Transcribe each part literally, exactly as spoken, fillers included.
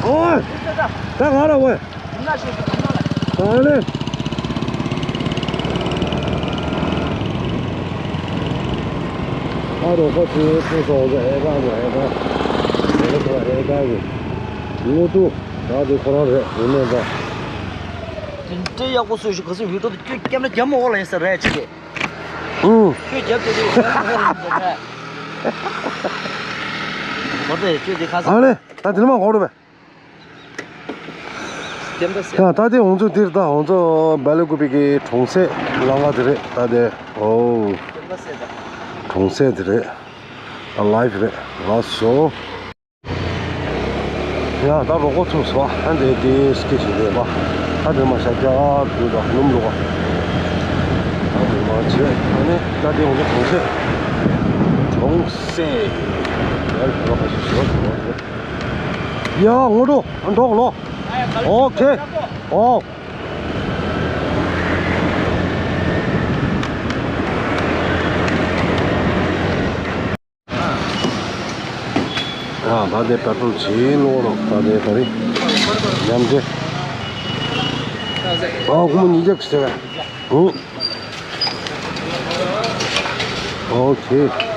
ཨོ། ད་ག་ར་ཝེ། ག་ལེ། ཨ་རོ་ཁོ་ཚོའི་ཚེ་སྲོག་ཟེར་ཨེ་ཀ་གི་ཨེ་ཀ། ཨེ་ཀ་གི་ཨེ་ཀ་གི། ངོ་ཏུ། ད་དེ་ཁོ་རང་རེད་ཡིན་ནས་ད། དེ་འདྲའི་ཡག་པོ་བཟོས་ཤིག་ག་ཚོད་ཡུ་ཊུབ་དེ་ཁྱོད་སྐྱབས་ན་རྒྱ་མོ་འོག་ལ་ཡིན་ས་རེད་ཅིག་གི། ཨུ། ཁྱོད་རྒྱབ་དེ་དེ་འོག་ལ་ཡིན་ས་རེད། མོ་ཊ་ཁྱོད་དེ་ཁ་ས། ཨ་ལེ། ད་དེ་ལ་མ་གོ་རུ་བས། ཡ། ད་ལྟའི་ང་ཚོ་འདིར་ད་ང་ཚོ་སྦེལ་ཀོབ་ཀྱི་གྲོང་གསེབ་ལམ་ཁ་དེ་རེད་ད་དེ། ཨོ། གྲོང་གསེབ་དེ་རེད། ད་ལའིབ་རེད། ལགས་སོ། ཡ། ད་རོགས་པ་ཚུགས་སོ། ཨ་འདྲས་དེ་སྐད་ཞིག་རེད་པ། ད་དེ་མ་ཤ་རྒྱག་དུས་ད་སྣུམ་བླུགས་པ། ད་དེ་མ་བྱས་ཨ་ནི་ད་དེ་ང་ཚོ་གྲོང་གསེབ། གྲོང་གསེབ། ཡ། རོགས་པ་ཚུགས་སོ། ཡ། ངོ་འགྲོ། འགྲོ་ལོ། ཨོ་ཁེ། ཨོ། ཨ། ད་དེ་པེ་ཊོལ་ཇི་ལོ་རོ། ད་དེ་ད་རེད། མཉམ་འབྲེལ། ཨ། སྒོར་མོ་ཉིས་བརྒྱ་ཟེར་བས། ཨོ། ཨོ་ཁེ།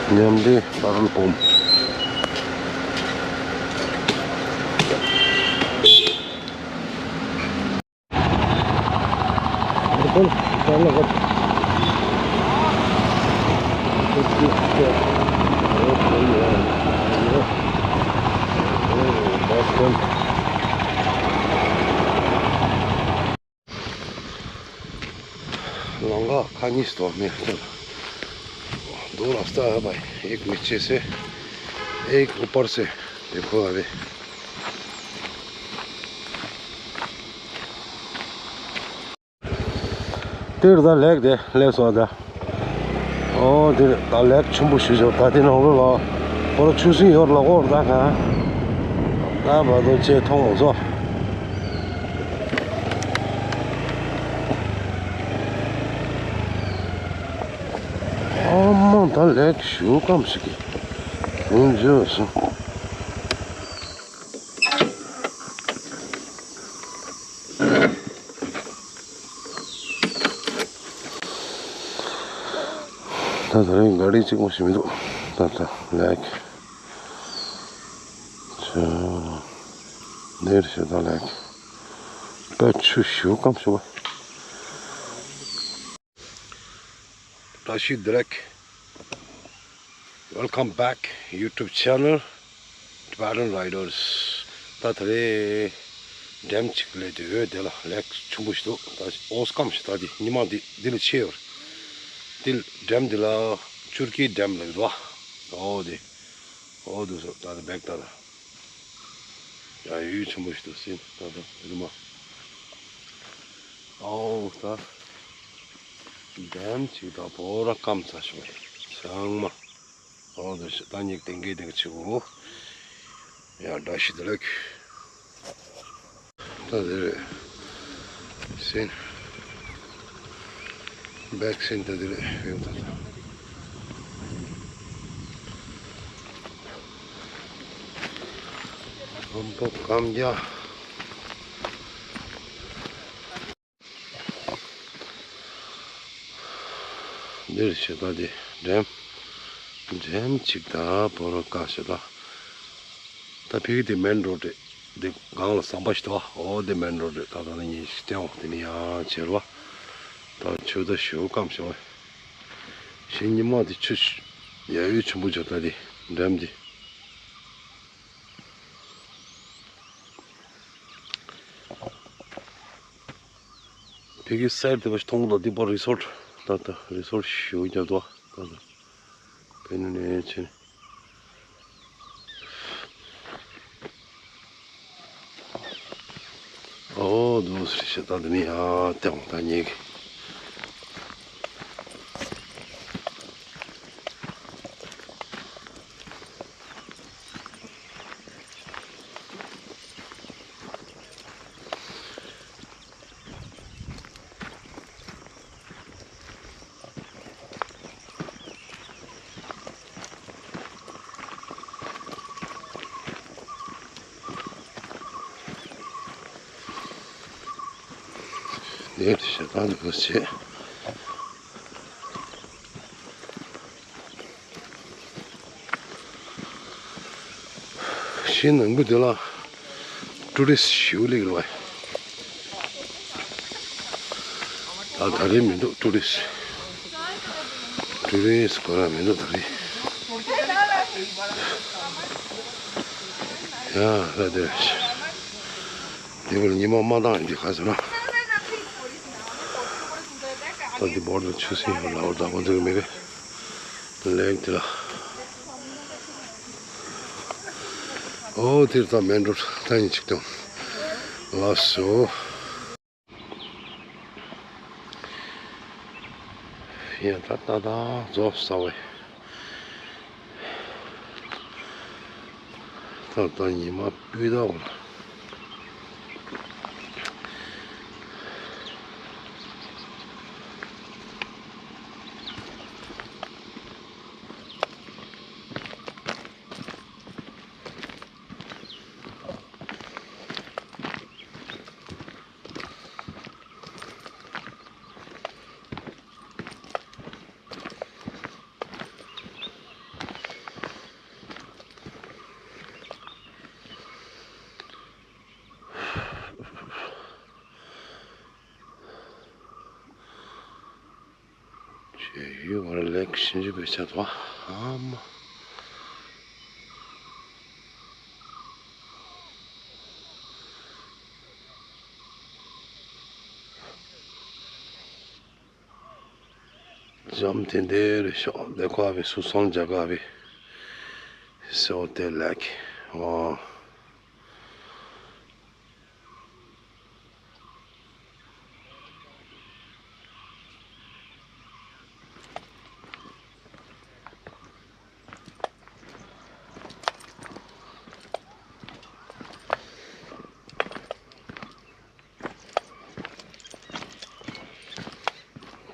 མཉམ་འབྲེལ་པ་ཊོལ་པམ། लंगा खानी तो मैं तो दो रास्ता है भाई, एक नीचे से, एक ऊपर से। देखो अभी। དེར་ད་ལེགས་དེ་ལེགས་སོ་ད། ཨོ་དེར་ད་ལེགས་ཆེན་པོ་ཞིག་ཤོག་ད་དེ་ནང་ལོ་ལ། ཁོ་ར་ཆུ་སྲིན་ཡོར་ལ་ཧོར་ད་ག་ད་བ་དོ་ཅེ་མཐོང་ངོ་ཚོ། ཨ་མ་ད་ལེགས་ཞུ་ཀམ་ཞིག་གི་ཡིན་བཟོས་སོང་། ད་ད་རིང་ག་རེ་གཅིག་མོ་ཞིག་མི་འདུག་ད་ད་ལེགས། ཆ། འདིར་ཞེ་ད་ལེགས། ད་ཆུ་ཞུ་ཀམ་ཞུ་བ། བཀྲ་ཤིས་བདེ་ལེགས། Welcome back YouTube channel Tibetan Riders. ད་ད་རེས་འགྲེམས་གཅིག་ལས་དེ་འོད་དེ་ལ་ལེགས་ཆུང་པོ་ཞིག་འདུག་ད་ཨོ་སྐམ་ཞིག་ད་དེ་ཉི་མ་འདི་འདི་ལ་ཆེ་བར། འདི་འགྲེམས་འདི་ལ་ཅུར་ཀི་འགྲེམས་ལ་འདུག་ཨོ་དེ། ཨོ་འདུག་སོ་ད་དེ་བེག་ད་ད། ཡ་ཡུལ་ཆེན་པོ་ཞིག་ཏུ་ཟིན་ད་ད་རི་མ། ཨའོ་ད། འགྲེམས་གཅིག་ད་བོ་ར་སྐམ་ཚ་ཞོག་ཚང་མ། ཨའོ་ད་ད་ཉིག་ཏེང་གེ་ཏེང་ཆི་གོ། ཡ་བཀྲ་ཤིས་བདེ་ལེགས། ད་དེ་རེད། ཟིན། བེག་སིན་ད་དེ་རེད་ཡོང་ད་ད། ཨམ་པོ་སྐམ་རྒྱ། འདིར་ཞེ་ད་དེ་འགྲེམས། འགྲེམས་གཅིག་ད་བོ་ར་ཀ་ཞེ་ད། ད་ཕི་གི་དེ་མེན་རོ་ཌི་རེད། དེ་སྒང་ལ་ཟམ་པ་ཞིག་འདུག་བ། ཨོ་དེ་མེན་རོ་ཌི་རེད། ད་ད་ནི་ཉིན་ཞིག་སྟེང་འོག་དེ་ནི་ཡང་བྱེར་བ། ད་ཆུ་ད་ཞུ་སྐམ་ཞིག་བ། ཞིང་ཉི་མ་དེ་ཆུ་ཡ་ཡུལ་ཆུ་འབུ་ཆུ་ད་དེ་འགྲེམས་དེ། ཕ་གི་སའིཌ་དེ་བ་ཞིག་མཐོང་ལ་འདི་པར་རི་སོར་ཊི། ད་ད་རི་སོར་ཊི་ཞུ་རྒྱབ་དོ། ད་ད། པེ་ནུ་ནས་ཕྱིན། ཨོ་དུ་སི་ཤ་ད་དུ་ནི་ཡ་ཏེ་ཝང་ད་ཉེ་གི། ནས་ཞེ་སྡང་དུ་བྱེད། ཤིང་ནང་ཁུལ་དེ་ལ་ཊུ་རི་སི་ཞེ་པོ་སླེབས་ཀྱི་རེད་པ། ད་ད་རེས་མི་འདུག་ཊུ་རི་སི། ཊུ་རི་སི་ཁོ་རང་མི་འདུག་ད་རེས། ཡ་ད་དེ་དེ་བར་ཉི་མ་མ་བཏང་ཡིན་དེ་ག་ཟེར་ན། ད་འདི་བོར་དུ་ཆུ་སྲིན་ཡོད་ལ་བར་ད་ཁོ་ཚོ་གི་མི་རེད། ལེགས་དེ་ལ། ཨོ་དེར་ད་མེན་རོཌ་ད་ཡིན་ཅིག་དང་། ལགས་སོ། ཡ་ད་ད་ད་རྫོགས་ས་བས། ད་ད་ཉི་མ་སྤུས་དག་པོ། ཡུལ་བར་ལེགས་ཤིང་ཆུ་བེད་ཆ་དོ་ཨ་མ། འཇམ་ཐིང་ཐིང་རེད་ཤག་འདི་ཁོ་བའི་སུ་སོང་རྒྱ་གར་བའི་སོ་དེ་ལེགས་ཨོ།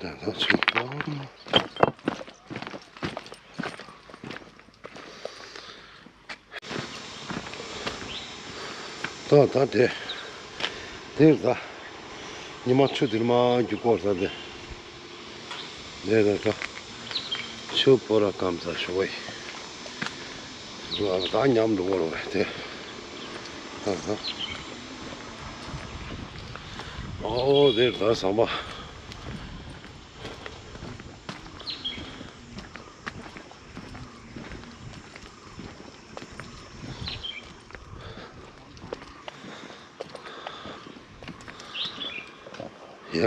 ད་ད་ཚུར་ད། ད་ད་དེ། དེར་ད། ཉི་མ་ཆུ་དེར་མ་རྒྱུག་གོ་ས་དེ། དེ་ད་ད། ཆུ་པོ་ར་སྐམ་ས་ཤོག་བས། ད་ཉམས་འགྲོ་གོ་རོ་བས་དེ། ད་ད། ཨོ་དེར་ད་ཟམ་པ། ཡ།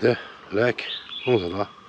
དེ་ལེགས་ཁོང་ཚོ་ལ།